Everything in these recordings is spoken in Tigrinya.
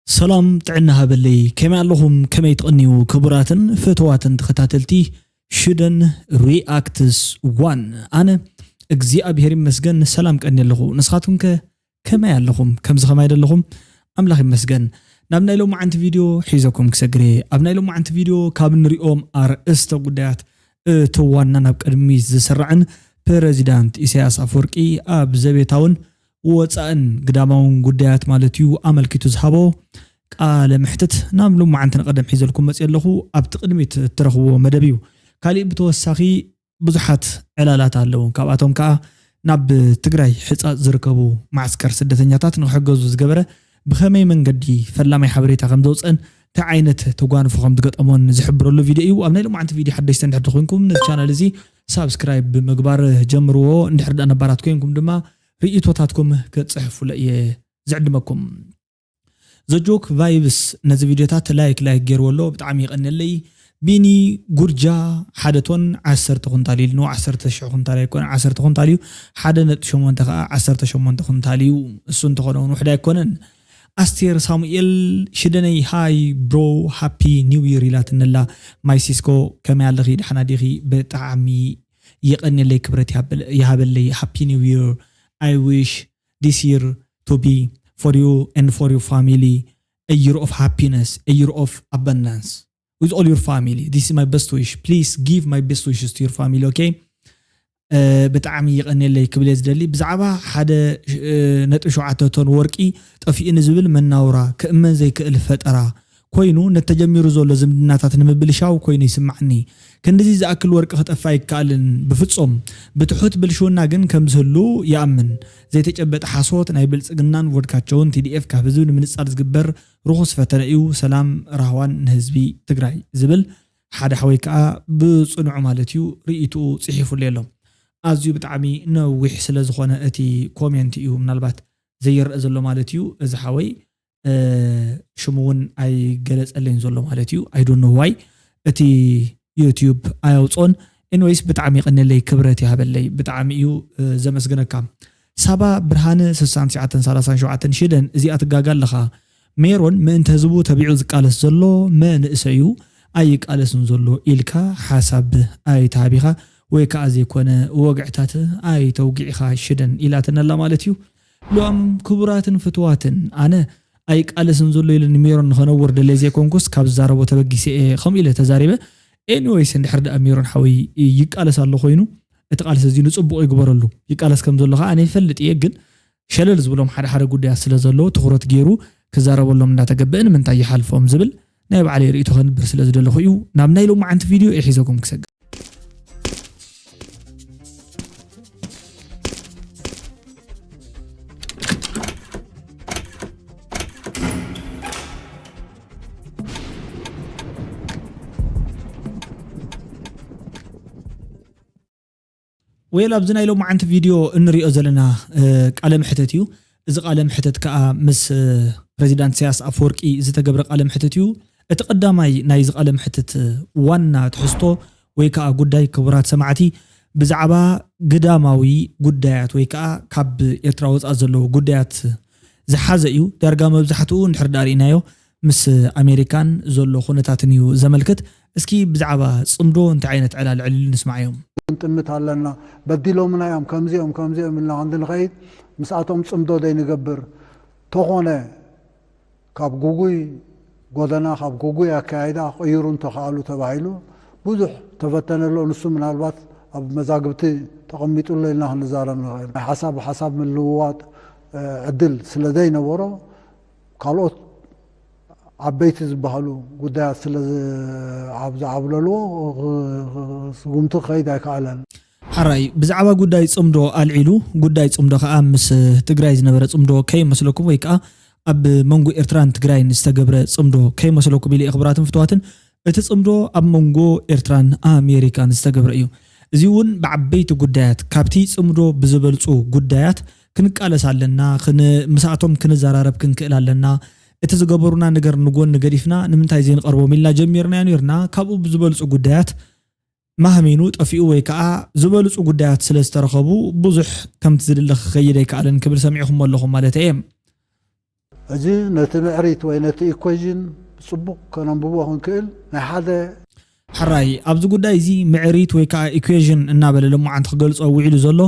ሰላም ጥዕና ሃበለይ፣ ከመይ ኣለኹም? ከመይ ትቕንዩ? ክቡራትን ፍትዋትን ተኸታተልቲ ሽደን ሪኣክትስ ዋን፣ ኣነ እግዚኣብሔር ይመስገን ሰላም ቀኒ ኣለኹ። ንስኻትኩም ከ ከመይ ኣለኹም? ከምዚ ከማይ ደለኹም? ኣምላኽ ይመስገን። ናብ ናይ ሎማዓንቲ ቪድዮ ሒዘኩም ክሰግር እየ። ኣብ ናይ ሎማዓንቲ ቪድዮ ካብ ንሪኦም ኣርእስተ ጉዳያት እቲ ዋና ናብ ቅድሚት ዝስራዕን ፕረዚዳንት ኢሳያስ ኣፈወርቂ ኣብ ዘቤታውን ወጻእን ግዳማውን ጉዳያት ማለት እዩ ኣመልኪቱ ዝሃቦ ቃለ መሕትት ናብ ሎማዓንቲ ንቐደም ሒዘልኩም መጽእ ኣለኹ። ኣብቲ ቅድሚት እትረኽብዎ መደብ እዩ። ካሊእ ብተወሳኺ ብዙሓት ዕላላት ኣለዉ። ካብኣቶም ከኣ ናብ ትግራይ ሕጻጽ ዝርከቡ ማዕስከር ስደተኛታት ንክሕገዙ ዝገበረ ብኸመይ መንገዲ ፈላማይ ሓበሬታ ከም ዘውፅአን እንታይ ዓይነት ተጓንፎ ከም ዝገጠሞን ዝሕብረሉ ቪድዮ እዩ። ኣብ ናይ ሎማዓንቲ ቪድዮ ሓደሽቲ እንድሕር ተኮይንኩም ነዚ ቻናል እዚ ሳብስክራይብ ብምግባር ጀምርዎ። እንድሕር ደኣ ነባራት ኮይንኩም ድማ ርእይቶታትኩም ክትጽሕፉለ እየ ዝዕድመኩም። ዘጆክ ቫይብስ ነዚ ቪድዮታት ላይክ ላይክ ገይርዎ ኣሎ፣ ብጣዕሚ ይቐንየለይ። ቢኒ ጉርጃ ሓደ ቶን ዓሰርተ ኩንታል ኢልንዎ፣ ዓሰርተ ሽሕ ኩንታል ኣይኮነ፣ ዓሰርተ ኩንታል እዩ። ሓደ ነጥቢ ሸሞንተ ከዓ ዓሰርተ ሸሞንተ ኩንታል እዩ። እሱ እንተኾነ እውን ውሕድ ኣይኮነን። ኣስቴር ሳሙኤል ሽደነይ ሃይ ብሮ ሃፒ ኒው ይር ኢላትንላ። ማይ ሲስኮ ከመይ ኣለኺ? ደሓና ዲኺ? ብጣዕሚ የቐንየለይ፣ ክብረት ይሃበል- ይሃበለይ። ሃፒ ኒው ይር። I wish this year to be for you and for your family a year of happiness, a year of abundance with all your family. This is my best wish. Please give my best wishes to your family, okay? ብጣዕሚ ይቐንየለይ ክብል እየ ዝደሊ። ብዛዕባ ሓደ ነጥቢ ሸውዓተ ቶን ወርቂ ጠፊኡ ንዝብል መናውራ ክእመን ዘይክእል ፈጠራ ኮይኑ ነተጀሚሩ ዘሎ ዝምድናታት ንምብልሻው ኮይኑ ይስማዕኒ። ክንድዚ ዝኣክል ወርቂ ክጠፍእ ኣይከኣልን ብፍጹም። ብትሑት ብልሽውና ግን ከም ዝህሉ ይኣምን። ዘይተጨበጠ ሓሶት ናይ ብልጽግናን ቮድካቸውን ቲ ዲ ኤፍ ካብ ህዝቢ ንምንጻል ዝግበር ርኹስ ፈተነ እዩ። ሰላም ራህዋን ንህዝቢ ትግራይ ዝብል ሓደ ሓወይ ከኣ ብጽኑዑ ማለት እዩ ርእይትኡ ጽሒፉለይ ኣሎ። ኣዝዩ ብጣዕሚ ነዊሕ ስለ ዝኾነ እቲ ኮሜንት እዩ ምናልባት ዘይረአ ዘሎ ማለት እዩ። እዚ ሓወይ ሽሙ እውን ኣይገለጸለይን ዘሎ ማለት እዩ። I don't know why እቲ ዩቲዩብ ኣያውፅኦን። ኤኒዌይስ ብጣዕሚ ይቐንየለይ፣ ክብረት ይሃበለይ፣ ብጣዕሚ እዩ ዘመስግነካ። ሳባ ብርሃነ ስሳን ትሽዓተን ሰላሳን ሸውዓተን ሽደን እዚኣ ትጋጋ ኣለኻ። ሜሮን ምእንቲ ህዝቡ ተቢዑ ዝቃለስ ዘሎ መንእሰይ እዩ ኣይቃለስን ዘሎ ኢልካ ሓሳብ ኣይትሃብ ኢኻ ወይ ከዓ ዘይኮነ ወግዕታት ኣይተውግዕ ኢኻ ሽደን ኢላትነላ ማለት እዩ። ሉኣም ክቡራትን ፍትዋትን ኣነ ኣይቃለስን ዘሎ ኢለ ንሜሮን ንኸነውር ደለየ ዘይኮንኩስ ካብ ዝዛረቦ ተበጊሰ እየ ከምኡ ኢለ ተዛሪበ። ኤኒወይስ እንድሕር ደኣ ሜሮን ሓወይ ይቃለስ ኣሎ ኮይኑ እቲ ቃልሲ እዚ ንፅቡቕ ይግበረሉ። ይቃለስ ከም ዘሎ ከዓ ኣነ ይፈልጥ እየ፣ ግን ሸለል ዝብሎም ሓደ ሓደ ጉዳያት ስለ ዘለዉ ትኹረት ገይሩ ክዛረበሎም እንዳተገበአ ንምንታይ ይሓልፎም ዝብል ናይ ባዕለይ ርእይቶ ከንብር ስለ ዝደለኹ እዩ ናብ ናይ ሎማዓንቲ ቪድዮ እየ ሒዘኩም ክሰግር። ወይል ኣብዚ ናይ ሎማዓንቲ ቪድዮ እንሪኦ ዘለና ቃለ መሕተት እዩ። እዚ ቃለ መሕተት ከዓ ምስ ፕሬዚዳንት ኢሳያስ ኣፈወርቂ ዝተገብረ ቃለ መሕተት እዩ። እቲ ቀዳማይ ናይዚ ቃለ መሕተት ዋና ትሕዝቶ ወይ ከዓ ጉዳይ ክቡራት ሰማዕቲ ብዛዕባ ግዳማዊ ጉዳያት ወይ ከዓ ካብ ኤርትራ ወፃእ ዘለዉ ጉዳያት ዝሓዘ እዩ። ዳርጋ መብዛሕትኡ እንድሕር ዳኣ ርኢናዮ ምስ ኣሜሪካን ዘሎ ኩነታትን እዩ ዘመልክት። እስኪ ብዛዕባ ጽምዶ እንታይ ዓይነት ዕላል ዕልል ንስማዓዮም። ክንጥምት ኣለና፣ በዲሎምና እዮም፣ ከምዚኦም ከምዚኦም ኢልና ክንዲ ንኸይድ ምስኣቶም ጽምዶ ዘይንገብር ተኾነ ካብ ጉጉይ ጎደና ካብ ጉጉይ ኣካያይዳ ክቕይሩ እንተኸኣሉ ተባሂሉ ብዙሕ ተፈተነ ኣሎ። ንሱ ምናልባት ኣብ መዛግብቲ ተቐሚጡ ኣሎ ኢልና ክንዛረብ ንኽእል። ናይ ሓሳብ ሓሳብ ምልውዋጥ ዕድል ስለ ዘይነበሮ ካልኦት ዓበይቲ ዝበሃሉ ጉዳያት ስለ ዝዓብለልዎ ስጉምቲ ክኸይድ ኣይከኣለን። ሓራይ ብዛዕባ ጉዳይ ፅምዶ ኣልዒሉ ጉዳይ ፅምዶ ከዓ ምስ ትግራይ ዝነበረ ፅምዶ ከይመስለኩም ወይ ከዓ ኣብ መንጎ ኤርትራን ትግራይን ዝተገብረ ፅምዶ ከይመስለኩም ኢለ ክቡራትን ፍትዋትን እቲ ፅምዶ ኣብ መንጎ ኤርትራን ኣሜሪካን ዝተገብረ እዩ። እዚ እውን ብዓበይቲ ጉዳያት ካብቲ ፅምዶ ብዝበልፁ ጉዳያት ክንቃለስ ኣለና፣ ምስኣቶም ክንዘራረብ ክንክእል ኣለና። እቲ ዝገበሩና ነገር ንጎኒ ገዲፍና ንምንታይ ዘይንቐርቦም ኢልና ጀሚርናዮ ነርና። ካብኡ ብዝበልፁ ጉዳያት ማህሚኑ ጠፊኡ ወይ ከዓ ዝበልፁ ጉዳያት ስለ ዝተረኸቡ ብዙሕ ከምቲ ዝድለ ክኸይድ ኣይከኣለን ክብል ሰሚዕኹሞ ኣለኹም ማለት እየ። እዚ ነቲ ምዕሪት ወይ ነቲ ኢኩዌዥን ጽቡቕ ከነንብቦ ክንክእል ናይ ሓደ ሕራይ ኣብዚ ጉዳይ እዚ ምዕሪት ወይ ከዓ ኢኩዌዥን እናበለ ልሙዓንቲ ክገልጾ ውዒሉ ዘሎ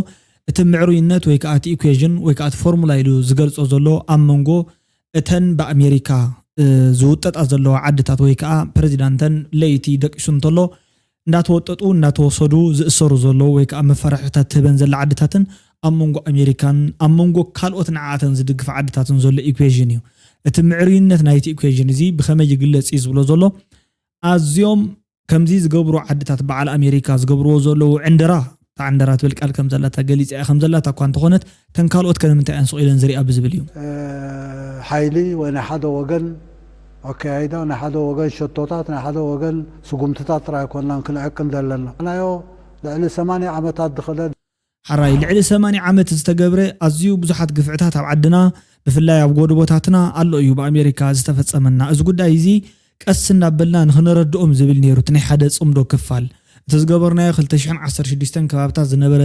እቲ ምዕሩይነት ወይ ከዓ እቲ ኢኩዌዥን ወይ ከዓ እቲ ፎርሙላ ኢሉ ዝገልጾ ዘሎ ኣብ መንጎ እተን ብኣሜሪካ ዝውጠጣ ዘለዋ ዓድታት ወይ ከዓ ፕሬዚዳንተን ለይቲ ደቂሱ እንተሎ እንዳተወጠጡ እንዳተወሰዱ ዝእሰሩ ዘለዉ ወይ ከዓ መፈራሕታት ትህበን ዘላ ዓድታትን ኣብ መንጎ ኣሜሪካን ኣብ መንጎ ካልኦት ንዓኣተን ዝድግፍ ዓድታትን ዘሎ ኢኩዌዥን እዩ። እቲ ምዕሩይነት ናይቲ ኢኩዌዥን እዚ ብኸመይ ይግለጽ እዩ ዝብሎ ዘሎ ኣዝዮም ከምዚ ዝገብሩ ዓድታት በዓል ኣሜሪካ ዝገብርዎ ዘለዉ ዕንደራ እታ ዕንደራ ትብል ቃል ከም ዘላታ ገሊፀ እያ ከም ዘላታ እኳ እንተኾነት ተን ካልኦት ከ ንምንታይ እየን ስቕ ኢለን ዝሪኣ ብዝብል እዩ። ሓይሊ ወይ ናይ ሓደ ወገን ኣካያይዳ ናይ ሓደ ወገን ሸቶታት ናይ ሓደ ወገን ስጉምትታት ጥራይ ኣይኮናን ክንዕቅን ዘለና ናዮ ልዕሊ ሰማንያ ዓመታት ዝኸደ ሓራይ ልዕሊ ሰማንያ ዓመት ዝተገብረ ኣዝዩ ብዙሓት ግፍዕታት ኣብ ዓድና ብፍላይ ኣብ ጎድቦታትና ኣሎ እዩ ብኣሜሪካ ዝተፈፀመና እዚ ጉዳይ እዚ ቀስ እናበልና ንክንረድኦም ዝብል ነይሩ እቲ ናይ ሓደ ፅምዶ ክፋል እቲ ዝገበርናዮ ክልተ ሽሕን ዓሰርተ ሽዱሽተን ከባብታት ዝነበረ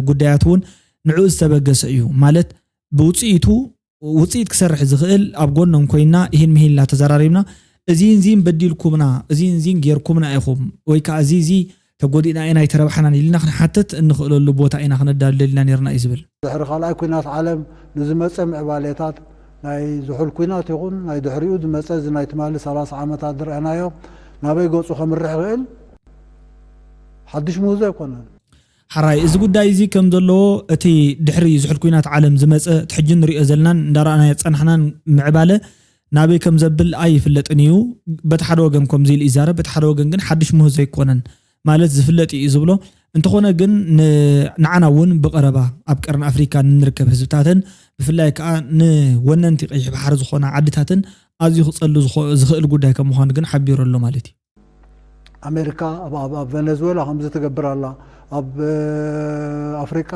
ጉዳያት እውን ንዕኡ ዝተበገሰ እዩ ማለት ብውፅኢቱ ውፅኢት ክሰርሕ ዝኽእል ኣብ ጎኖም ኮይና ይህን ምሂን ኢልና ተዘራሪብና እዚን ዚን በዲልኩምና እዚን ዚን ጌርኩምና ኢኹም ወይ ከዓ እዚ እዚ ተጎዲእና ኢና ኣይተረባሕናን ኢልና ክንሓትት እንኽእለሉ ቦታ ኢና ክነዳሉ ደሊና ነርና እዩ ዝብል። ድሕሪ ካልኣይ ኩናት ዓለም ንዝመፀ ምዕባሌታት ናይ ዝሑል ኩናት ይኹን ናይ ድሕሪኡ ዝመፀ እዚ ናይ ትማሊ ሰላሳ ዓመታት ዝረኣናዮ ናበይ ገፁ ከምርሕ ይኽእል ሓድሽ ምህዞ ኣይኮነን። ሓራይ እዚ ጉዳይ እዚ ከም ዘለዎ እቲ ድሕሪ ዝሑል ኩናት ዓለም ዝመፀ እቲ ሕጂ ንሪኦ ዘለናን እንዳረኣናዮ ዝፀናሕናን ምዕባለ ናበይ ከም ዘብል ኣይፍለጥን እዩ። በቲ ሓደ ወገን ከምዚ ኢሉ ይዛረብ፣ በቲ ሓደ ወገን ግን ሓድሽ ምህዞ ኣይኮነን ማለት ዝፍለጥ እዩ ዝብሎ። እንተኾነ ግን ንዓና እውን ብቐረባ ኣብ ቀርኒ ኣፍሪካ ንንርከብ ህዝብታትን ብፍላይ ከዓ ንወነንቲ ቀይሕ ባሕሪ ዝኾና ዓድታትን ኣዝዩ ክፀሉ ዝኽእል ጉዳይ ከም ምዃኑ ግን ሓቢሩ ኣሎ ማለት እዩ። ኣሜሪካ ኣብ ቬነዙዌላ ከምዚ ትገብር ኣላ፣ ኣብ ኣፍሪቃ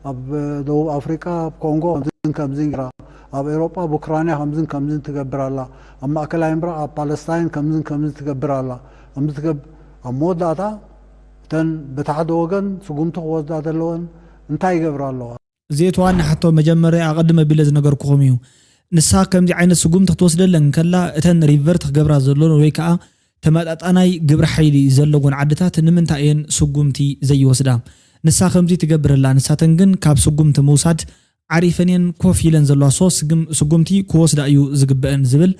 ኣብ ደቡብ ኣፍሪቃ ኣብ ኮንጎ ከምዝን ከምዝን ራ ኣብ ኤሮጳ ኣብ ኡክራንያ ከምዝን ከምዝን ትገብር ኣላ፣ ኣብ ማእከላይ ምብራቕ ኣብ ፓለስታይን ከምዝን ከምዝን ትገብር ኣላ። ከምዚ ትገብ ኣብ መወዳእታ እተን በቲ ሓደ ወገን ስጉምቲ ክወስዳ ዘለወን እንታይ ይገብራ ኣለዋ? እዚኦ እቲ ዋና ሕቶ መጀመርያ ኣቐድም ኣቢለ ዝነገርኩኹም እዩ። ንሳ ከምዚ ዓይነት ስጉምቲ ክትወስደለን እንከላ እተን ሪቨርት ክገብራ ዘለወን ወይ ከዓ ተመጣጣናይ ግብረ ሓይሊ ዘለወን ዓድታት ንምንታይ እየን ስጉምቲ ዘይወስዳ? ንሳ ከምዚ ትገብር ኣላ ንሳተን ግን ካብ ስጉምቲ ምውሳድ ዓሪፈን እየን ኮፍ ኢለን ዘለዋ so ስጉምቲ ክወስዳ እዩ ዝግበአን ዝብል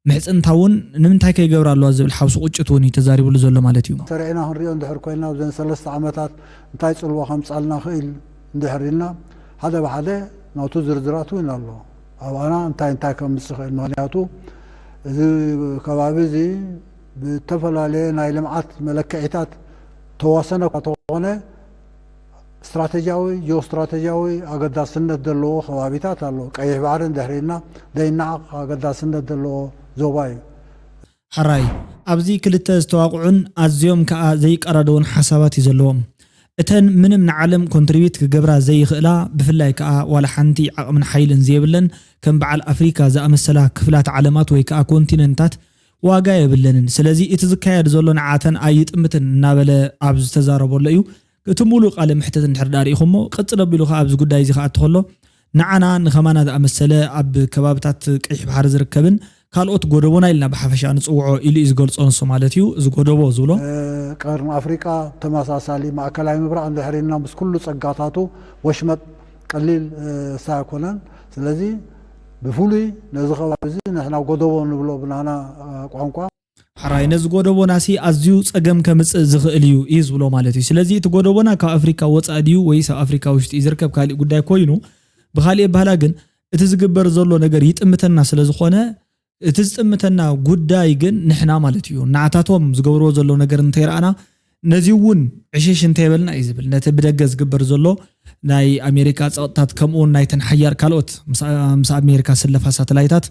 ምሕፅንታ እውን ንምንታይ ከይገብራ ኣለዋ ዝብል ሓውሲ ቁጭት እውን እዩ ተዛሪብሉ ዘሎ ማለት እዩ። ሰሪዕና ክንሪኦ እንድሕር ኮይንና ኣብዘን ሰለስተ ዓመታት እንታይ ፅልዋ ከምፃልና ክእል እንድሕር ኢልና ሓደ ብሓደ ናቱ ዝርዝራት እውን ኣሎ ኣብኣና እንታይ እንታይ ከምፅእ ክእል ምክንያቱ እዚ ከባቢ እዚ ብተፈላለየ ናይ ልምዓት መለክዒታት ተዋሰነ እኳ ተኾነ ስትራተጂያዊ ጂኦስትራተጂያዊ ኣገዳስነት ዘለዎ ከባቢታት ኣሎ። ቀይሕ ባሕሪ እንድሕር ኢልና ዘይነዓቕ ኣገዳስነት ዘለዎ ዞባ እዩ። ሕራይ ኣብዚ ክልተ ዝተዋቕዑን ኣዝዮም ከኣ ዘይቀራደውን ሓሳባት እዩ ዘለዎም። እተን ምንም ንዓለም ኮንትሪቢት ክገብራ ዘይኽእላ ብፍላይ ከኣ ዋላ ሓንቲ ዓቕምን ሓይልን ዘየብለን ከም በዓል ኣፍሪካ ዝኣመሰላ ክፍላት ዓለማት ወይ ከኣ ኮንቲነንታት ዋጋ የብለንን። ስለዚ እቲ ዝካየድ ዘሎ ንዓተን ኣይጥምትን እናበለ ኣብ ዝተዛረበሎ እዩ። እቲ ሙሉእ ቃለ መሕትት እንድሕር ደኣ ርኢኹሞ፣ ቅጽል ኣቢሉ ከኣ ኣብዚ ጉዳይ እዚ ክኣቱ ከሎ፣ ንዓና ንኸማና ዝኣመሰለ ኣብ ከባብታት ቀይሕ ባሕሪ ዝርከብን ካልኦት ጎደቦና ኢልና ብሓፈሻ ንጽውዖ ኢሉ እዩ ዝገልጾ ንሱ ማለት እዩ። እዚ ጎደቦ ዝብሎ። ቀርኒ ኣፍሪቃ ተመሳሳሊ ማእከላይ ምብራቕ እንድሕር ኢልና ምስ ኩሉ ጸጋታቱ ወሽመጥ ቀሊል እሳ ኣይኮነን። ስለዚ ብፍሉይ ነዚ ከባቢ እዚ ንሕና ጎደቦ ንብሎ ብናና ቋንቋ። ሓራይ ነዚ ጎደቦናሲ ኣዝዩ ጸገም ከምጽእ ዝኽእል እዩ እዩ ዝብሎ ማለት እዩ። ስለዚ እቲ ጎደቦና ካብ ኣፍሪካ ወጻኢ ድዩ ወይስ ኣብ ኣፍሪካ ውሽጢ እዩ ዝርከብ ካሊእ ጉዳይ ኮይኑ ብኻሊእ ኣባህላ ግን እቲ ዝግበር ዘሎ ነገር ይጥምተና ስለ ዝኾነ እቲ ዝጥምተና ጉዳይ ግን ንሕና ማለት እዩ ናዕታቶም ዝገብርዎ ዘለዉ ነገር እንተይረኣና ነዚ እውን ዕሽሽ እንተይበልና እዩ ዝብል ነቲ ብደገ ዝግበር ዘሎ ናይ ኣሜሪካ ፀቕጥታት ከምኡውን ናይተን ሓያል ካልኦት ምስ ኣሜሪካ ስለፋ ሳተላይታት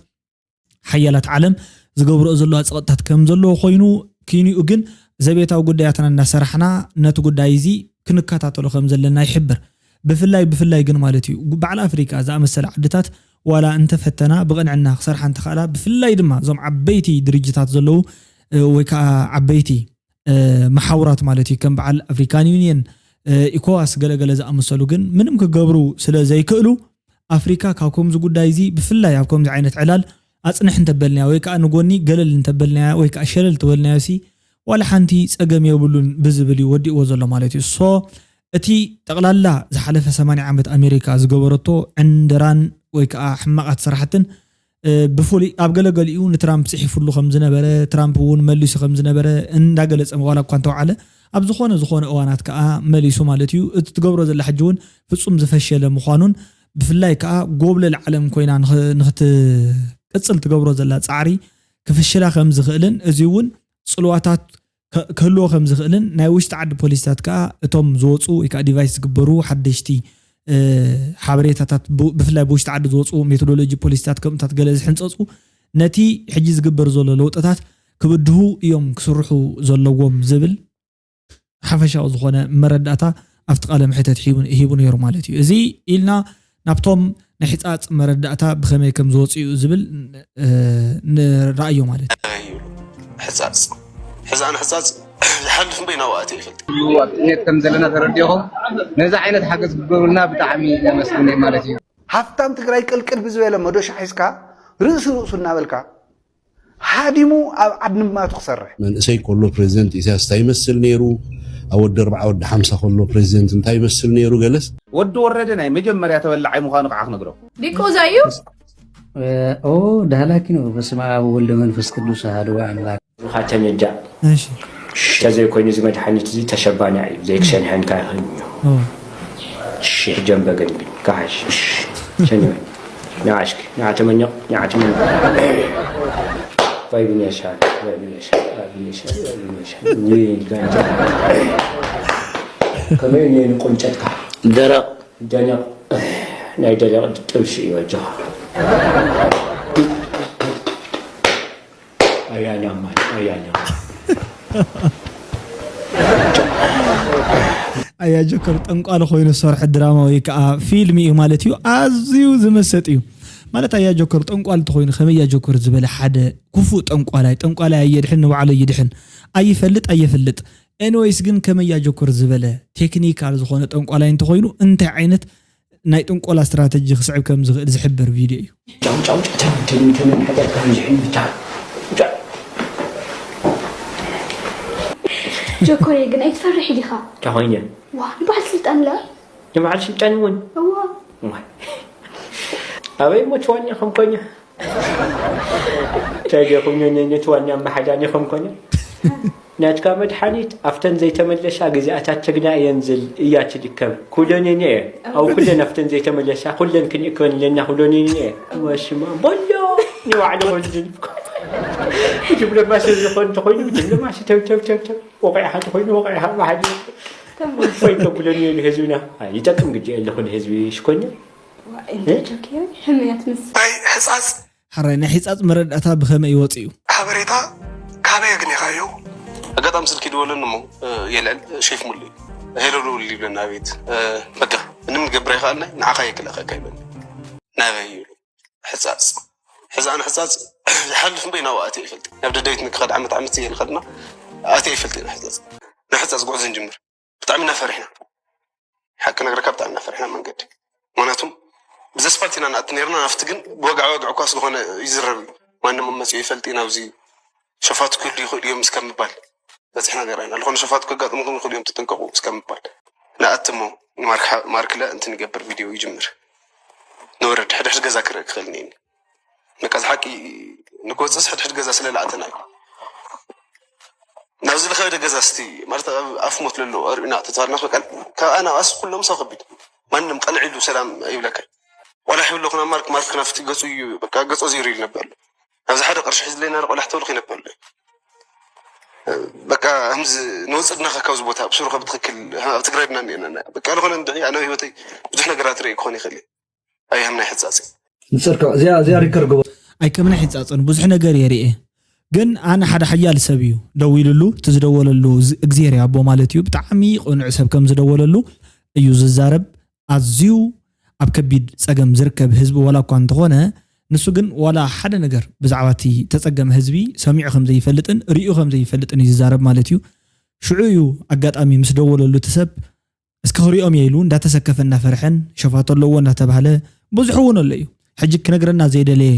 ሓያላት ዓለም ዝገብርኦ ዘለዋ ፀቕጥታት ከም ዘለዎ ኮይኑ ኪንኡ ግን ዘቤታዊ ጉዳያትና እናሰራሕና ነቲ ጉዳይ እዚ ክንከታተሎ ከም ዘለና ይሕብር ብፍላይ ብፍላይ ግን ማለት እዩ በዓል ኣፍሪካ ዝኣመሰለ ዓድታት ዋላ እንተፈተና ብቕንዕና ክሰርሓ እንተኽእላ ብፍላይ ድማ እዞም ዓበይቲ ድርጅታት ዘለዉ ወይ ከዓ ዓበይቲ መሓውራት ማለት እዩ ከም በዓል ኣፍሪካን ዩኒየን ኢኮዋስ ገለገለ ዝኣመሰሉ ግን ምንም ክገብሩ ስለ ዘይክእሉ ኣፍሪካ ካብ ከምዚ ጉዳይ እዚ ብፍላይ ኣብ ከምዚ ዓይነት ዕላል ኣጽንሕ እንተበልናያ ወይ ከዓ ንጎኒ ገለል እንተበልናያ ወይ ከዓ ሸለል ተበልናዮ ሲ ዋላ ሓንቲ ጸገም የብሉን ብዝብል እዩ ወዲእዎ ዘሎ ማለት እዩ። ሶ እቲ ጠቕላላ ዝሓለፈ ሰማንያ ዓመት ኣሜሪካ ዝገበረቶ ዕንደራን ወይ ከዓ ሕማቓት ስራሕትን ብፍሉይ ኣብ ገለገሊኡ ንትራምፕ ፅሒፉሉ ከም ዝነበረ ትራምፕ እውን መሊሱ ከም ዝነበረ እንዳገለፀ ዋላ እኳ እንተውዓለ ኣብ ዝኾነ ዝኾነ እዋናት ከዓ መሊሱ ማለት እዩ። እቲ ትገብሮ ዘላ ሕጂ እውን ፍፁም ዝፈሸለ ምዃኑን ብፍላይ ከዓ ጎብለል ዓለም ኮይና ንክትቅፅል ትገብሮ ዘላ ፃዕሪ ክፍሽላ ከም ዝኽእልን እዚ እውን ፅልዋታት ክህልዎ ከም ዝኽእልን ናይ ውሽጢ ዓዲ ፖሊስታት ከዓ እቶም ዝወፁ ወይ ከዓ ዲቫይስ ዝግበሩ ሓደሽቲ ሓበሬታታት ብፍላይ ብውሽጢ ዓዲ ዝወፁ ሜቶዶሎጂ ፖሊስታት ከምኡታት ገለ ዝሕንፀፁ ነቲ ሕጂ ዝግበር ዘሎ ለውጥታት ክብድሁ እዮም ክስርሑ ዘለዎም ዝብል ሓፈሻዊ ዝኾነ መረዳእታ ኣብቲ ቃለ ምሕተት ሂቡ ነይሩ ማለት እዩ። እዚ ኢልና ናብቶም ናይ ሕፃፅ መረዳእታ ብኸመይ ከም ዝወፁ እዩ ዝብል ንረኣዮ ማለት እዩ። ሕፃፅ ሕፃን ሕፃፅ ዝሓልፍ እምበይ ናብኡ ኣትየ ይፈልጥ ኣብ ጥሜት ከም ዘለና ተረዲኹም ነዚ ዓይነት ሓገዝ ክትገብሩልና ብጣዕሚ ነመስግን ማለት እዩ። ሃፍታም ትግራይ ቅልቅል ብዝበለ መዶሻ ሒዝካ ርእሲ ርእሱ እናበልካ ሃዲሙ ኣብ ዓድንማቱ ክሰርሕ። መንእሰይ ከሎ ፕሬዚደንት ኢሳያስ እንታይ ይመስል ነይሩ፣ ኣብ ወዲ ኣርብዓ ወዲ ሓምሳ ከሎ ፕሬዚደንት እንታይ ይመስል ነይሩ ገለስ። ወዲ ወረደ ናይ መጀመርያ ተበላዓይ ምዃኑ ከዓ ክነግረኩም። ዲቆዛ እዩ። ኦ ዳህላኪ ነው። በስመ አብ ወወልድ ወመንፈስ ቅዱስ አሐዱ አምላክ። ሩኻ ተነጃ። እሺ። ተዘይኮይኑ እዚ መድሓኒት እዚ ተሸባና እዩ ዘይክሸንሐንካ ይኽእል እዩ። ኦ። ሽሕ ጀንበ ገንቢ ካሓሽ። ሸኒ ንዓ እስኪ ንዓ ተመኘቕ ንዓ ተመኘቕ። ባይ ብነሻ ባይ ብነሻ ባይ ብነሻ ባይ ብነሻ። ወይ ጋንጃ። ከመይ እየ ንቆንጨትካ። ደረቕ ደነቕ ናይ ደረቕ ጥብሲ እዩ ኣጆኻ። ኣያኛማ ኣያኛማ ኣያ ጆከር ጠንቋሊ ኮይኑ ዝሰርሖ ድራማ ወይ ከዓ ፊልም እዩ ማለት እዩ። ኣዝዩ ዝመሰጥ እዩ ማለት ኣያ ጆከር ጠንቋሊ ተኮይኑ ከመይ ኣያ ጆከር ዝበለ ሓደ ክፉእ ጠንቋላይ ጠንቋላይ ኣየድሕን ንባዕሉ ይድሕን ኣይፈልጥ ኣየፍልጥ። ኤንወይስ ግን ከመይ ኣያ ጆከር ዝበለ ቴክኒካል ዝኾነ ጠንቋላይ እንተኮይኑ እንታይ ዓይነት ናይ ጥንቆላ ስትራተጂ ክስዕብ ከም ዝኽእል ዝሕብር ቪድዮ እዩ። ጫው ጫው ጫው ጫው ተመን ተመን ሓዳር ከም ዝሕል ብቻ ጫው። ጆኮየ ግን ኣይትፈርሕ ዲኻ? ጫው ኮይነ። ዋ ንበዓል ስልጣን ላ ንበዓል ስልጣን እውን። እዋ። ኣበይ ሞት ዋኛ ከም ኮይነ። ተገኹም ነነት ዋኛ መሓዳኒ ከም ኮይነ። ናትካ መድሓኒት ኣብተን ዘይተመለሳ ግዝኣታት ትግና እየን ዝል እያ ትድከም። ኩለኔን እየ ኣብ ኩለን ኣብተን ዘይተመለሳ ኩለን ክንእከበን ኣለና ኩለኔን እየ። ወሽማ ቦሎ ንባዕሉ ኮንዝል ዲፕሎማሲ ዝኾን ተኾይኑ ዲፕሎማሲ ተብተብተብተብ ወቂዕኻ ተኾይኑ ወቂዕኻ መሓዲ ወይ ተኩለኔን ህዝብና ይጠቅም ግዲ ኣለኹ ንህዝቢ ሽኮኛ። ሕመያት ምስ ናይ ሕፃፅ ሓራይ ናይ ሒጻጽ መረዳእታ ብኸመይ ይወጽእ እዩ? ሓበሬታ ካበይ ኣግኒኻዮ? ኣጋጣሚ ስልኪ ይደወለኒ እሞ የልዕል ሼፍ ሙሉ ሄሎ ደውል ይብለኒ ኣቤት በቃ ምንም ንገብር ኣይከኣልናይ ንዓኻ የክልእኸካ ይብለኒ ናበይ ይብሉ ሕፃፅ ሕፃን ሕፃፅ ዝሓልፍ እምበይ ናብኡ ኣትየ ይፈልጥ ናብ ደደቢት ንክኸድ ዓመት ዓመት እየ ንኸድና ኣትየ ይፈልጥ ኢና ሕፃፅ ናብ ሕፃፅ ጉዕዞ ንጅምር ብጣዕሚ እናፈሪሕና ሓቂ ነግረካ ብጣዕሚ እናፈሪሕና መንገዲ ምክንያቱም ብዚ ኣስፋልት ኢና ንኣቲ ነርና ናብቲ ግን ብወግዒ ወግዒ እኳ ስለኾነ ይዝረብ እዩ ማንም መፅኡ ይፈልጥ እዩ ናብዚ ሸፋቱ ክህሉ ይኽእሉ እዮም እስከ ምባል በፂሕና ነርና ኢና ዝኾነ ሸፋቱ ከጋጥምኩም ይኽእሉ እዮም ተጠንቀቑ እስከ ምባል ንኣቲ እሞ ንማርክ ማርክለ እንት ንገብር ቪድዮ ይጅምር ንወርድ ሕድሕድ ገዛ ክርኢ ክኽእል እኒኒ በቃ እዚ ሓቂ ንክወፅእስ ሕድሕድ ገዛ ስለ ልኣተና እዩ ናብዚ ዝኸበደ ገዛ እስቲ ማለት ኣፍ ሞት ለሎ ኣርእዩና ተተባልናስ በቃ ካብኣ ናብኣስ ኩሎም ሰብ ከቢድ ማንም ቀንዕ ኢሉ ሰላም ኣይብለካ ዋላ ሕብለኹ ናብ ማርክ ማርክ ናፍቲ ገፁ እዩ በቃ ገፆ ዜሩ ኢሉ ነበር ኣብዚ ሓደ ቅርሺ ሒዝለይ ናደ ቆላሕ ተብልኽ ይነበር በቃ ከምዚ ንወፅእ ድናኸ ካብዚ ቦታ ብስሩ ከ ብትክክል ኣብ ትግራይ ድና እኒአና በቃ ዝኾነ እንድዒ ኣነ ህይወተይ ብዙሕ ነገራት ርኢ ክኾን ይኽእል እዩ ኣይሃም ናይ ሕፃፅ እዩ ንፅርካ እዚኣ እዚኣ ሪከር ግበ ኣይ ከም ናይ ሕፃፅን ብዙሕ ነገር የርእየ ግን ኣነ ሓደ ሓያል ሰብ እዩ ደዊሉሉ እቲ ዝደወለሉ እግዚኣብሔር ኣቦ ማለት እዩ ብጣዕሚ ቅኑዕ ሰብ ከም ዝደወለሉ እዩ ዝዛረብ ኣዝዩ ኣብ ከቢድ ጸገም ዝርከብ ህዝቢ ዋላ እኳ እንተኾነ፣ ንሱ ግን ዋላ ሓደ ነገር ብዛዕባ እቲ ተጸገመ ህዝቢ ሰሚዑ ከም ዘይፈልጥን ርእዩ ከም ዘይፈልጥን እዩ ዝዛረብ ማለት እዩ። ሽዑ እዩ ኣጋጣሚ ምስ ደወለሉ እቲ ሰብ፣ እስኪ ክሪኦም እየ ኢሉ እንዳተሰከፈ እንዳፈርሐን ሸፋቱ ኣለዎ እንዳተባህለ ብዙሕ እውን ኣሎ እዩ። ሕጂ ክነግረና ዘይደለየ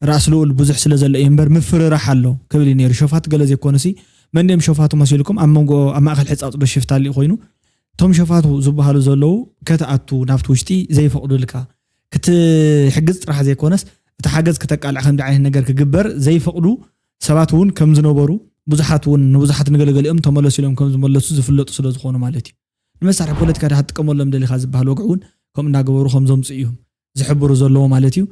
ራእሲ ልኡል ብዙሕ ስለ ዘሎ እዩ እምበር ምፍርራሕ ኣሎ ክብል እዩ ነይሩ። ሸፋቱ ገለ ዘይኮኑሲ፣ መን ድዮም ሸፋቱ መሲልኩም? ኣብ መንጎ፣ ኣብ ማእከል ሕጻጽ ዶ ሽፍታ ኣሊኡ ኮይኑ? እቶም ሸፋቱ ዝበሃሉ ዘለዉ ከተኣቱ ናብቲ ውሽጢ ዘይፈቕዱልካ፣ ክትሕግዝ ጥራሕ ዘይኮነስ፣ እቲ ሓገዝ ክተቃልዕ ከምዚ ዓይነት ነገር ክግበር ዘይፈቕዱ ሰባት እውን ከም ዝነበሩ፣ ብዙሓት እውን ንብዙሓት ንገለገሊኦም ተመለሱ ኢሎም ከም ዝመለሱ ዝፍለጡ ስለ ዝኾኑ ማለት እዩ። ንመሳርሒ ፖለቲካ ዲኻ ትጥቀመሎም ደሊኻ ዝበሃል ወግዒ እውን ከምኡ እናገበሩ ከም ዘምፅኡ እዮም ዝሕብሩ ዘለዎ ማለት እዩ።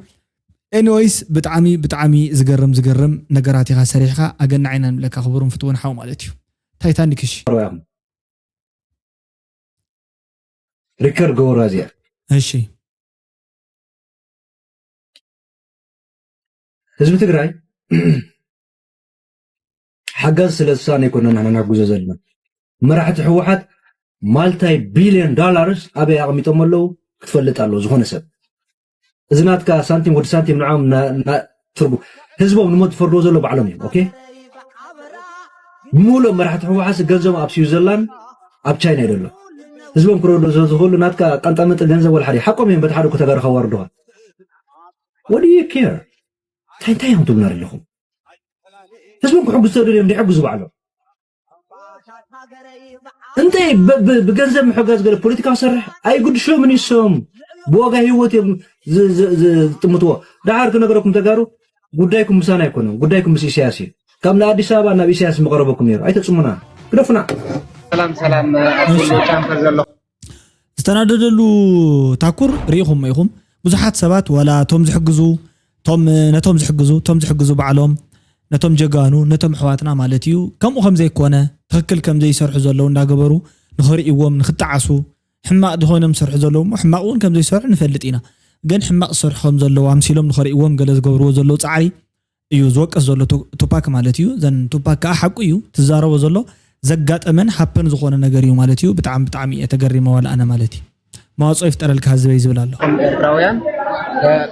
ኤኒወይስ፣ ብጣዕሚ ብጣዕሚ ዝገርም ዝገርም ነገራት ኢኻ ሰሪሕኻ። ኣገናዕ ኢና ንብለካ ክቡርን ፍትውን ሓው ማለት እዩ። ታይታኒክ እሺ። ሪከርድ ገበሩ እዚኣ። እሺ። ህዝቢ ትግራይ ሓጋዝ ስለ ዝሳነ ኣይኮነን ንሕና ነሕግዞ ዘለና። መራሕቲ ህወሓት ማልታይ ቢልዮን ዶላርስ ኣበይ ኣቐሚጦም ኣለዉ ክትፈልጥ ኣለዎ ዝኾነ ሰብ። እዚ ናትካ ሳንቲም ወዲ ሳንቲም ንዕኦም ና- ና- ትርጉ ህዝቦም ንሞት ዝፈርድዎ ዘሎ ባዕሎም እዮም። ኦኬ፣ ብምሉእ መራሕቲ ህወሓት ገንዘቦም ኣብ ስዊዘርላንድ ኣብ ቻይና እዩ ዘሎ። ህዝቦም ክረዱ ስለ ዝኽእሉ ናትካ ቀንጣመንጢ ገንዘብ ወላ ሓደ ሓቆም እዮም። በቲ ሓደ እኮ ተጋሩ ከዋርድኻ ወዲ ኬር እንታይ እንታይ እዮም ትብሉና ዘለኹም? ህዝቦም ክሕግዙ ተደልዮም እንዲሕግዙ ባዕሎም እንተ ብ- ብ- ብገንዘብ ምሕጋዝ ገለ ፖለቲካ ክሰርሕ ኣይጉድሾምን ይሶም ብዋጋ ህይወት እዮም ዝ- ዝ- ዝ- ዝጥምትዎ። ደሓር ክነገረኩም ተጋሩ ጉዳይኩም ምሳና ኣይኮነን፣ ጉዳይኩም ምስ ኢሳያስ እዩ። ካብ ንኣዲስ ኣበባ ናብ ኢሳያስ ምቐረበኩም ነይሩ። ኣይተጽሙና፣ ግደፉና። ሰላም ሰላም ኣብ ኩሉ ቻምበር ዘለኹም ዝተናደደሉ ታኩር ርኢኹሞ ኢኹም። ብዙሓት ሰባት ዋላ እቶም ዝሕግዙ እቶም ነቶም ዝሕግዙ እቶም ዝሕግዙ ባዕሎም ነቶም ጀጋኑ ነቶም ኣሕዋትና ማለት እዩ። ከምኡ ከም ዘይኮነ ትኽክል ከም ዘይሰርሑ ዘለዉ እንዳገበሩ ንኽርእይዎም ንኽጠዓሱ ሕማቕ ዝኾይኖም ዝሰርሑ ዘለዉ እሞ ሕማቕ እውን ከም ዘይሰርሑ ንፈልጥ ኢና። ግን ሕማቕ ዝሰርሑ ከም ዘለዉ ኣምሲሎም ንኽርእይዎም ገለ ዝገብርዎ ዘለዉ ጻዕሪ እዩ ዝወቅስ ዘሎ ቱ- ቱፓክ ማለት እዩ። ዘን ቱፓክ ከዓ ሓቁ እዩ ትዛረቦ ዘሎ ዘጋጠመን ሃፕን ዝኾነ ነገር እዩ ማለት እዩ። ብጣዕሚ ብጣዕሚ እየ ተገሪመ ዋላ ኣነ ማለት እዩ። መዋፅኦ ይፍጠረልካ ህዝበይ ዝብል ኣሎ። ኤርትራውያን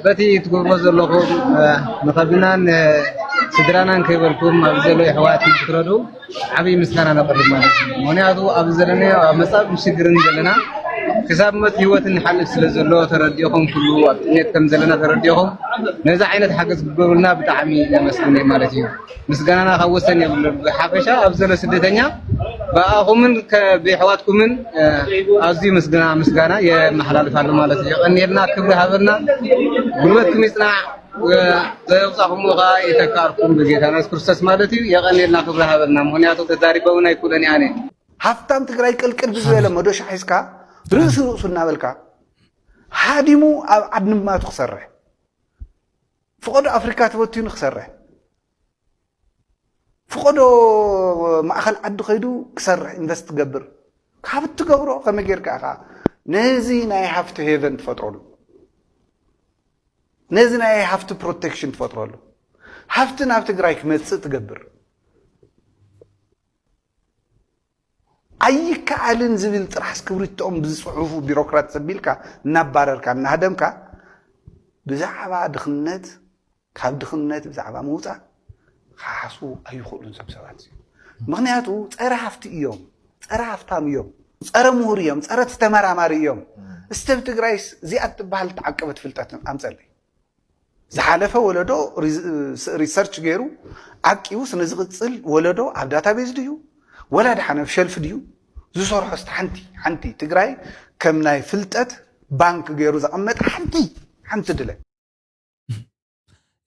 በቲ ትገብሮ ዘለኹም ንኸብድናን ስድራናን ከይበልኩም ኣብ ዘሎ የሕዋት ክትረዱ ዓብይ ምስጋና ነቕርብ ማለት እዩ። ምክንያቱ ኣብ ዘለናዮ ኣብ መጻብን ሽግርን ዘለና ክሳብ ሞት ህይወት ንሓልፍ ስለ ዘሎ ተረዲእኹም ኩሉ ኣብ ጥሜት ከም ዘለና ተረዲእኹም ነዚ ዓይነት ሓገዝ ክትገብሩልና ብጣዕሚ ነመስግን ማለት እዩ። ምስጋናና ካብ ወሰን የብሉን። ብሓፈሻ ኣብ ዘሎ ስደተኛ ብኣኹምን ከ- ብየሕዋትኩምን ኣዝዩ ምስግና ምስጋና የመሓላልፍ ኣሎ ማለት እዩ። የቐንየልና፣ ክብሪ ሃበልና፣ ጉልበትኩም ይጽናዕ። ዘውጻኹምዎ ከዓ ይተካእኩም ብጌታና የሱስ ክርስቶስ ማለት እዩ። የቐንየልና፣ ክብሪ ሃበልና። ምክንያቱ ተዛሪበውን ኣይኩለን ኣነ ሃፍታም ትግራይ ቅልቅል ብዝበለ መዶሻ ሒዝካ ርእሲ ርእሱ እናበልካ ሃዲሙ ኣብ ዓድንማቱ ክሰርሕ ፍቐዶ ኣፍሪካ ተበቲኑ ክሰርሕ ፍቐዶ ማእኸል ዓዲ ከይዱ ክሰርሕ ኢንቨስት ትገብር ካብ ትገብሮ ከመይ ጌርካ ኢኻ ነዚ ናይ ሃፍቲ ሄቨን ትፈጥረሉ ነዚ ናይ ሃፍቲ ፕሮቴክሽን ትፈጥረሉ ሃፍቲ ናብ ትግራይ ክመፅእ ትገብር ኣይከኣልን ዝብል ጥራሕ እስክብሪቶኦም ብዝፅሑፉ ቢሮክራት ዘቢልካ እናባረርካ እናሃደምካ ብዛዕባ ድኽነት ካብ ድኽነት ብዛዕባ ምውፃእ ክሓስቡ ኣይኽእሉን እዞም ሰባት እዚኦም። ምኽንያቱ ፀረ ሃፍቲ እዮም፣ ፀረ ሃፍታም እዮም፣ ፀረ ምሁር እዮም፣ ፀረ ተመራማሪ እዮም። እስቲ ኣብ ትግራይስ እዚኣ ትበሃል ተዓቀበት ፍልጠት ኣምፀለይ። ዝሓለፈ ወለዶ ሪሰርች ገይሩ ዓቂቡስ ንዝቕፅል ወለዶ ኣብ ዳታቤዝ ድዩ ወላ ደሓን ኣብ ሸልፍ ድዩ ዝሰርሖ እስቲ ሓንቲ ሓንቲ ትግራይ ከም ናይ ፍልጠት ባንክ ገይሩ ዘቐመጠ ሓንቲ ሓንቲ ድለ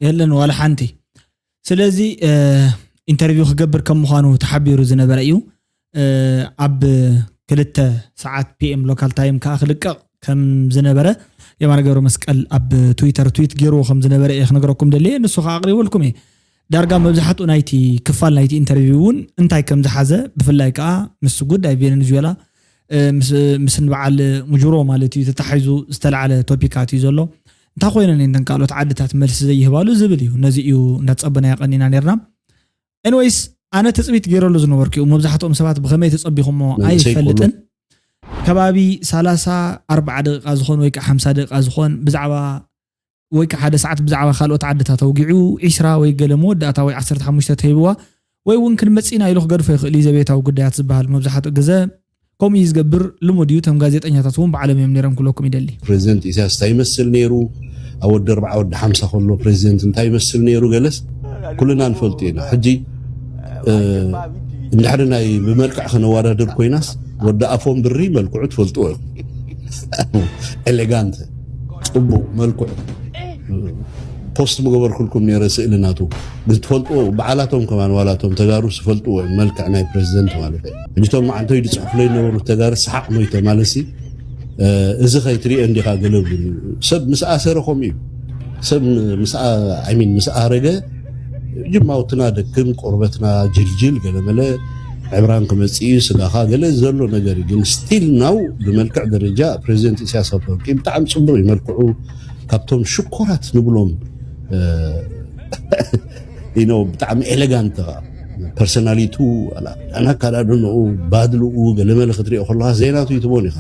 የለን ዋላ ሓንቲ። ስለዚ ኢንተርቪው ክገብር ከም ምዃኑ ተሓቢሩ ዝነበረ እዩ። ኣብ ክልተ ሰዓት ፒኤም ሎካል ታይም ከዓ ክልቀቕ ከም ዝነበረ የማነ ገብረ መስቀል ኣብ ትዊተር ትዊት ገይርዎ ከም ዝነበረ እየ ክነግረኩም ደልየ። ንሱ ከዓ ኣቕሪበልኩም እየ። ዳርጋ መብዛሕትኡ ናይቲ ክፋል ናይቲ ኢንተርቪው እውን እንታይ ከም ዝሓዘ ብፍላይ ከዓ ምስ ጉዳይ ቬነዙዌላ ምስ ንበዓል ሙጅሮ ማለት እዩ ተታሒዙ ዝተላዕለ ቶፒካት እዩ ዘሎ። እንታይ ኮይነን እየን ካልኦት ዓድታት መልሲ ዘይህባሉ ዝብል እዩ። ነዚ እዩ እንዳተፀበናዮ ቀኒና ነርና። ኤንወይስ ኣነ ትፅቢት ገይረሉ ዝነበርኩ እዩ። መብዛሕትኦም ሰባት ብኸመይ ተፀቢኹሞ ኣይፈልጥን። ከባቢ ሰላሳ ኣርባዓ ደቂቃ ዝኾን ወይ ከዓ ሓምሳ ደቂቃ ዝኾን ብዛዕባ ወይ ከዓ ሓደ ሰዓት ብዛዕባ ካልኦት ዓድታት ኣውጊዑ ዒስራ ወይ ገለ መወዳእታ ወይ ዓሰርተ ሓሙሽተ ተሂብዋ ወይ እውን ክንመፅእ ኢና ኢሉ ክገድፎ ይኽእል እዩ። ዘቤታዊ ጉዳያት ዝበሃል መብዛሕትኡ ግዘ ከምኡ እዩ ዝገብር፣ ልሙድ እዩ። እቶም ጋዜጠኛታት እውን ባዕሎም እዮም ነይሮም ክብለኩም ይደሊ። ፕሬዚደንት ኢሳያስ እንታይ ይመስል ነይሩ? ኣብ ወዲ ኣርባዓ ወዲ ሓምሳ ከሎ ፕሬዚደንት እንታይ ይመስል ነይሩ ገለስ ኩልና ንፈልጡ ኢና። ሕጂ እንድሕሪ ናይ ብመልክዕ ከነወዳድር ኮይናስ ወዲ ኣፎም ብሪ መልክዑ ትፈልጥዎ ኢኹም። ኤሌጋንት፣ ፅቡቅ መልክዑ ፖስት ምገበርኩልኩም ነይረ ስእሊ ናቱ። ግን ትፈልጥዎ በዓላቶም ከማን ዋላቶም ተጋሩ ዝፈልጥዎ እዮም መልክዕ ናይ ፕሬዚደንት ማለት እዩ። ሕጂ እቶም መዓልተይ ዝፅሕፉለይ ነበሩ ተጋሩ ሰሓቅ ሞይተ ማለት እዚ ከይትሪኦ እንዲኻ ገለ ብሉ ሰብ ምስ ኣሰረ ከምኡ እዩ። ሰብ ምስ ሚን ምስ ኣረገ ጅማውትና ደክም፣ ቆርበትና ጅልጅል፣ ገለመለ ዕብራን ክመፅእ እዩ፣ ስጋኻ ገለ ዘሎ ነገር እዩ። ግን ስቲል ናው ብመልክዕ ደረጃ ፕሬዚደንት ኢሳያስ ኣፈወርቂ ብጣዕሚ ፅቡቅ እዩ መልክዑ። ካብቶም ሽኮራት ንብሎም ኢኖ ብጣዕሚ ኤሌጋንት ፐርሶናሊቱ፣ ኣካዳድንኡ፣ ባድልኡ ገለመለ ክትሪኦ ከለካ ዘይናቱ ይትቦን ኢኻ።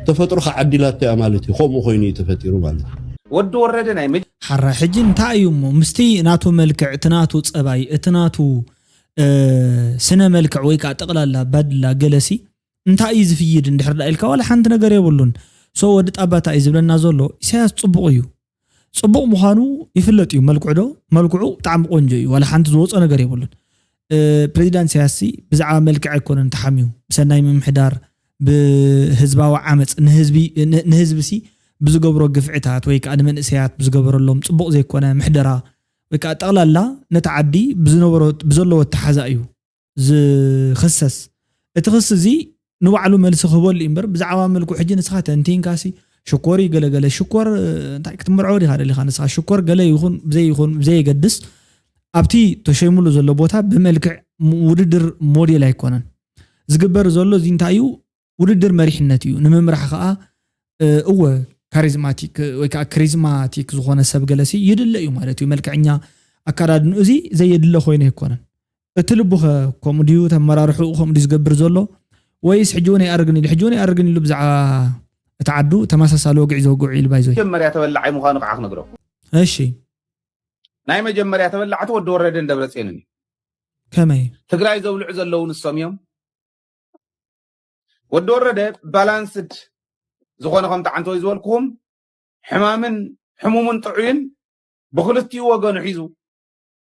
ተፈጥሮ ከዓዲላቶ እያ ማለት እዩ። ከምኡ ኮይኑ እዩ ተፈጢሩ ማለት እዩ። ወዲ ወረደ ናይ መ ሓራ ሕጂ እንታይ እዩ እሞ ምስቲ ናቱ መልክዕ እቲ ናቱ ፀባይ እቲ ናቱ ስነ መልክዕ ወይ ከዓ ጠቕላላ ባድላ ገለሲ እንታይ እዩ ዝፍይድ እንድሕር ዳ ኢልካ ዋላ ሓንቲ ነገር የብሉን። ሶ ወዲ ጣባታ እዩ ዝብለና ዘሎ ኢሳያስ ፅቡቕ እዩ። ፅቡቕ ምዃኑ ይፍለጥ እዩ። መልክዑ ዶ መልክዑ ብጣዕሚ ቆንጆ እዩ። ዋላ ሓንቲ ዝወፆ ነገር የብሉን። ፕሬዚዳንት ኢሳያስ ብዛዕባ መልክዕ ኣይኮነን ተሓምዩ ብሰናይ ምምሕዳር ብህዝባዊ ዓመፅ ንህዝቢ ሲ ብዝገብሮ ግፍዕታት ወይ ከዓ ንመንእሰያት ብዝገበረሎም ፅቡቕ ዘይኮነ ምሕደራ ወይ ከዓ ጠቕላላ ነቲ ዓዲ ብዝነበሮ ብዘለዎ ኣተሓዛ እዩ ዝኽሰስ። እቲ ክሲ እዚ ንባዕሉ መልሲ ክህበሉ እዩ እምበር ብዛዕባ መልኩ ሕጂ ንስኻ ተንቲንካሲ ሽኮር እዩ ገለገለ ሽኮር እንታይ ክትምርዖ ዲኻ ደሊኻ ንስኻ ሽኮር ገለ ይኹን ብዘይ ይኹን ብዘየገድስ ኣብቲ ተሸይሙሉ ዘሎ ቦታ ብመልክዕ ውድድር ሞዴል ኣይኮነን ዝግበር ዘሎ እዚ እንታይ እዩ ውድድር መሪሕነት እዩ ንምምራሕ ከዓ እወ ካሪዝማቲክ ወይ ከዓ ክሪዝማቲክ ዝኾነ ሰብ ገለሲ ይድለ እዩ ማለት እዩ መልክዕኛ ኣካዳድንኡ እዚ ዘየድለ ኮይነ ኣይኮነን እቲ ልቡኸ ከምኡ ድዩ ተመራርሕኡ ከምኡ ድዩ ዝገብር ዘሎ ወይስ ሕጂ እውን ኣይኣርግን ኢሉ ሕጂ እውን ኣይኣርግን ኢሉ ብዛዕባ እቲ ዓዱ ተመሳሳሊ ወግዒ ዘውግዑ ኢሉ ባይዞይ መጀመርያ ተበላዓይ ምዃኑ ከዓ ክነግረኩም እሺ ናይ መጀመርያ ተበላዕቲ ወዲ ወረደን ደብረፅዮንን እዩ ከመይ ትግራይ ዘብልዑ ዘለዉ ንሶም እዮም ወዲ ወረደ ባላንስድ ዝኾነ ከምቲ ዓንተወይ ዝበልኩኹም ሕማምን ሕሙሙን ጥዑይን ብክልቲኡ ወገኑ ሒዙ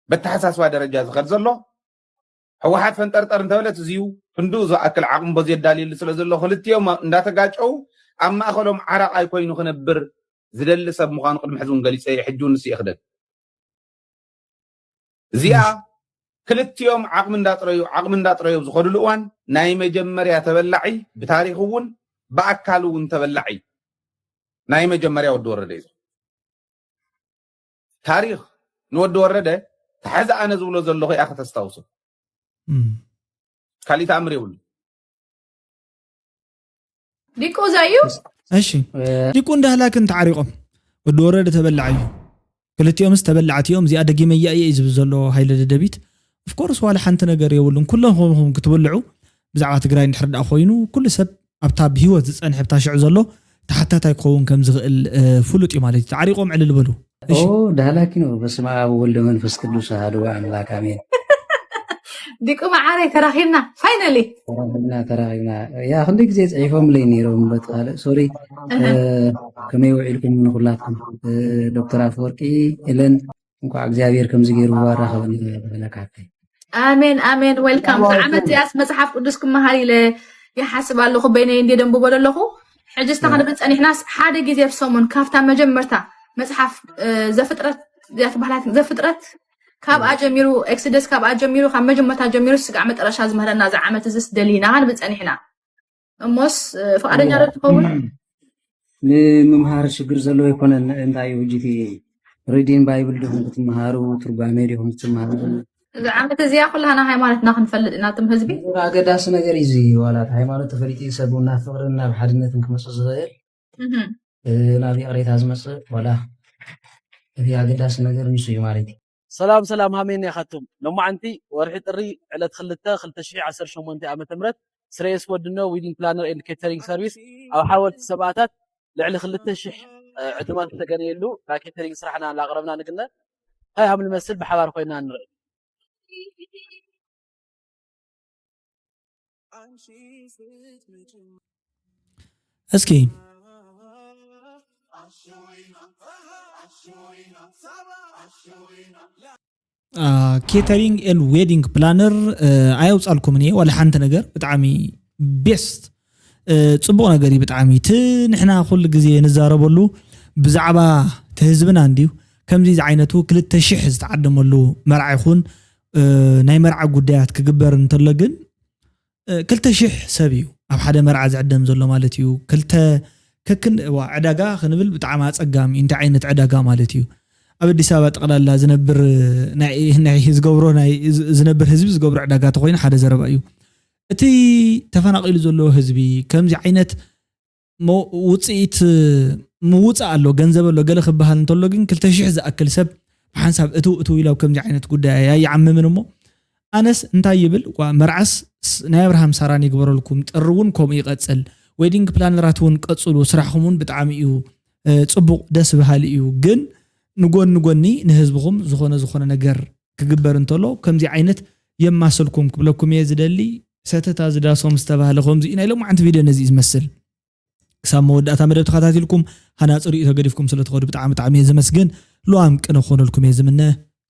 በተሓሳስባ ደረጃ ዝኸድ ዘሎ ህወሓት ፈንጠርጠር እንተበለት እዚዩ ክንድኡ ዝኣክል ዓቕሚ በዚ የዳልየሉ ስለ ዘሎ ክልቲኦም እንዳተጋጨው ኣብ ማእኸሎም ዓራቕ ኣይኮይኑ ክነብር ዝደሊ ሰብ ምዃኑ ቅድሚ ሕዚ እውን ገሊፀ እየ ሕጂ እውን ንሱ እየ ክደል እዚኣ ክልቲኦም ዓቕሚ እንዳጥረዩ ዓቕሚ እንዳጥረዩ ኣብ ዝኸድሉ እዋን ናይ መጀመርያ ተበላዒ ብታሪክ እውን ብኣካል እውን ተበላዒ ናይ መጀመርያ ወዲ ወረደ እዩ ታሪክ ንወዲ ወረደ ተሐዚ ኣነ ዝብሎ ዘለኹ እያ ከተስታውሶ ካሊእ ተኣምር የብሉ ዲቁ ዘዩ እሺ ዲቁ እንዳህላክን ተዓሪቆም ወዲ ወረደ ተበላዓ እዩ ክልቲኦምስ ተበላዕቲ እዮም እዚኣ ደጊመያ እየ እዩ ዝብል ዘሎ ሃይለ ደደቢት ኦፍኮርስ ዋላ ሓንቲ ነገር የብሉን ኩሎም ከምኹም ክትብልዑ ብዛዕባ ትግራይ እንድሕር ደኣ ኮይኑ ኩሉ ሰብ ኣብታ ብሂወት ዝፀንሐ ብታ ሽዑ ዘሎ ተሓታታይ ክኸውን ከም ዝኽእል ፍሉጥ እዩ ማለት እዩ ተዓሪቆም ዕልል በሉ ዳህላኪ ነው በስመ አብ ወልደ መንፈስ ቅዱስ አሐዱ አምላክ አሜን ዲቁ መዓረይ ተራኺብና ፋይናሊ ተራኺብና ተራኺብና ያ ክንደይ ግዜ ፅሒፎምለይ ነይሮም በት ካልእ ሶሪ ከመይ ውዒልኩም ንኩላትኩም ዶክተር ኣፈወርቂ ኤለን እንኳዕ እግዚኣብሔር ከምዚ ገይሩ ኣራኸበኒ በለካ ሓፍተይ ኣሜን ኣሜን ዌልካም ዝዓመት እዚኣስ መፅሓፍ ቅዱስ ክመሃር ኢለ ይሓስብ ኣለኹ በይነይ እንዲ ደንብቦ ዘለኹ ሕጂ ስታ ክንብል ፀኒሕናስ ሓደ ግዜ ብሰሙን ካብታ መጀመርታ መፅሓፍ ዘፍጥረት እዚኣ ትበሃላት ዘፍጥረት ካብኣ ጀሚሩ ኤክስደስ ካብኣ ጀሚሩ ካብ መጀመርታ ጀሚሩ ስጋዕ መጠረሻ ዝምህረና እዚ ዓመት እዚስ ደሊና ክንብል ፀኒሕና እሞስ ፍቃደኛ ዶ ትኸውን ንምምሃር ሽግር ዘለዎ ኣይኮነን እንታይ እዩ ሕጂ ሪዲን ባይብል ዲኹም ክትምሃሩ ትርጓሜ ዲኹም ክትምሃሩ እዚ ዓመት እዚኣ ኩላና ሃይማኖትና ክንፈልጥ ኢና ትም ህዝቢ ኣገዳሲ ነገር እዩ እዚ ዋላ ሃይማኖት ተፈሊጡ ሰብ ናብ ፍቅርን ናብ ሓድነትን ክመፅእ ዝኽእል ናብ ይቕሬታ ዝመፅእ ዋላ እቲ ኣገዳሲ ነገር ንሱ እዩ ማለት እዩ ሰላም ሰላም ሃሜን ያኸቱም ሎማዓንቲ ወርሒ ጥሪ ዕለት ክልተ ክልተ ሽሕ ዓሰርተ ሸሞንተ ዓመተ ምህረት ስሬስ ወድኖ wedding planner and catering service ኣብ ሓወልቲ ሰማእታት ልዕሊ ክልተ ሽሕ ዕድማት ዝተገነየሉ ናይ catering ስራሕና እናቕረብና ንግነ እንታይ ሃም ንመስል ብሓባር ኮይና ንርኢ እስኪ ኬተሪንግ ኤንድ ዌዲንግ ፕላነር ኣየውፃልኩምን እየ ዋላ ሓንቲ ነገር። ብጣዕሚ ቤስት፣ ፅቡቕ ነገር እዩ ብጣዕሚ። እቲ ንሕና ኩሉ ግዜ ንዛረበሉ ብዛዕባ እቲ ህዝብና እንድዩ። ከምዚ ዝዓይነቱ ክልተ ሽሕ ዝተዓደመሉ መርዓ ይኹን ናይ መርዓ ጉዳያት ክግበር እንተሎ ግን ክልተ ሽሕ ሰብ እዩ ኣብ ሓደ መርዓ ዝዕደም ዘሎ ማለት እዩ። ክልተ ከክን ዕዳጋ ክንብል ብጣዕሚ ኣፀጋሚ፣ እንታይ ዓይነት ዕዳጋ ማለት እዩ? ኣብ ኣዲስ ኣበባ ጠቕላላ ዝነብር ዝገብሮ ዝነብር ህዝቢ ዝገብሮ ዕዳጋ ተኮይኑ ሓደ ዘረባ እዩ። እቲ ተፈናቒሉ ዘሎ ህዝቢ ከምዚ ዓይነት ውፅኢት ምውፃእ ኣሎ፣ ገንዘብ ኣሎ፣ ገለ ክበሃል እንተሎ ግን ክልተ ሽሕ ዝኣክል ሰብ ብሓንሳብ እትው እትው ኢሉ ኣብ ከምዚ ዓይነት ጉዳይ ኣይዓምምን እሞ ኣነስ እንታይ ይብል ዋ መርዓስ ናይ ኣብርሃም ሳራን ይግበረልኩም፣ ጥሪ እውን ከምኡ ይቐፅል፣ ዌዲንግ ፕላነራት እውን ቀፅሉ፣ ስራሕኹም እውን ብጣዕሚ እዩ ፅቡቕ ደስ በሃሊ እዩ፣ ግን ንጎኒ ጎኒ ንህዝብኹም ዝኾነ ዝኾነ ነገር ክግበር እንተሎ ከምዚ ዓይነት የማስልኩም ክብለኩም እየ ዝደሊ። ሰተታ ዝዳሶም ዝተባህለ ከምዚ እዩ ናይ ሎማዓንቲ ቪድዮ ነዚ እዩ ዝመስል። ክሳብ መወዳእታ መደብ ተኸታቲልኩም ሃናፂ ርእይቶ ገዲፍኩም ስለ ትኸዱ ብጣዕሚ ብጣዕሚ እየ ዘመስግን። ልዋም ቅነ ክኾነልኩም እየ ዝምነ።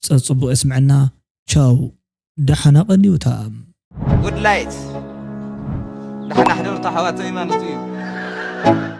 ፀፅቡቕ የስምዐና። ቻው፣ ደሓና ቀንዩታ። ጉድ ላይት ደሓና ሕደሩ ኣሕዋተይ ማለት እዩ።